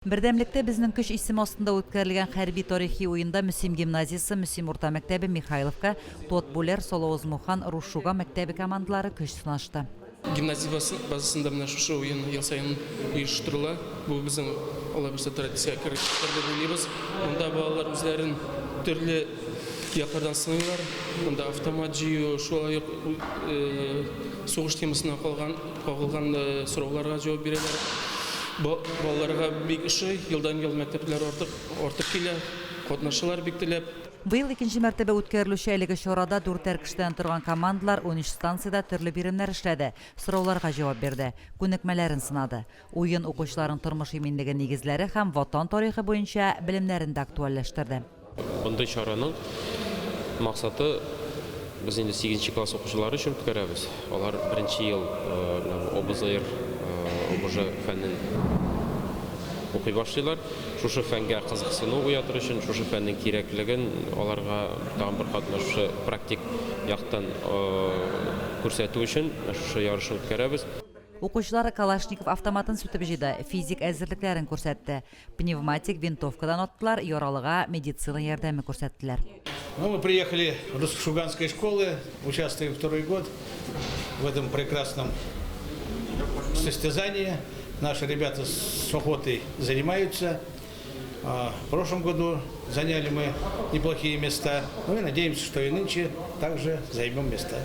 Бердәмлектә безнең көч исеме астында үткәрелгән хәрби-тарихи уенда Мөслим гимназиясе, Мөслим урта мәктәбе, Михайловка, Тот-Бүләр, Солоозмухан, Рушуга мәктәбе командалары көч сынашты. Гимназия базасында менә шушы уен ел саен оештырыла. Бу безнең, Алла бирсә, традициягә керер дип уйлыйбыз. Монда балалар үзләрен төрле яклардан сыныйлар. Монда автомат җыю, шулай ук сугыш темасына калган Кагылган сорауларга җавап бирәләр. Балаларга бик ошый, елдан-ел мәктәпләр артып, артып килә, катнашалар бик теләп. Быел икенче мәртәбә үткәрелүче әлеге чарада дүртәр кешедән торган командалар 13 станциядә төрле биремнәр эшләде, сорауларга җавап бирде, күнекмәләрен сынады. Уен укучыларның тормыш иминлеге нигезләре һәм Ватан тарихы буенча белемнәрен дә актуальләштерде. Мондый чараның максаты, без инде сигезенче класс укучылары өчен үткәрәбез. Алар беренче ел менә бу ОБЗР, ОБЖ фәнен укый башлыйлар. Шушы фәнгә кызыксыну уятыр өчен, шушы фәннең кирәклеген аларга тагын бер кат менә шушы практик яктан күрсәтү өчен менә шушы ярышны үткәрәбез. Укучылар Калашников автоматын сүтеп җыйды, физик әзерлекләрен күрсәтте. Пневматик винтовкадан аттылар, яралыга медицина ярдәме күрсәттеләр. Ну, мы приехали в Русско-Шуганской школы, участвуем второй год в этом прекрасном состязании. Наши ребята с охотой занимаются. В прошлом году заняли мы неплохие места. Ну и надеемся, что и нынче также займем места.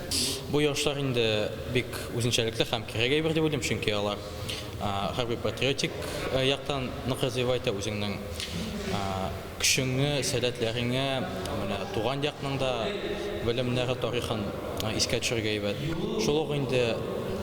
Бу ярышлар инде бик үзенчәлекле һәм кирәк әйбер дип уйлыйм, чөнки алар Хәрби-патриотик яктан нык развивать итә үзеңнең көчеңне, сәләтләреңә, менә туган якның да белемнәре, тарихын искә төшерергә әйбәт. Шул ук инде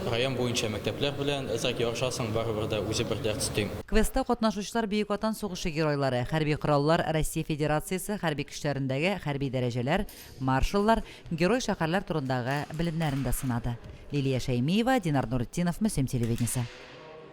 район буенча мәктәпләр белән әзрәк ярышасың, барыбер дә үзе бер дәрт өсти. Квестта катнашучылар Бөек Ватан сугышы геройлары, хәрби кораллар, Россия Федерациясе хәрби көчләрендәге хәрби дәрәҗәләр, маршаллар, герой-шәһәрләр турындагы белемнәрен дә сынады. Лилия Шәймиева, Динар Нуретдинов, Мөслим телевидениесе.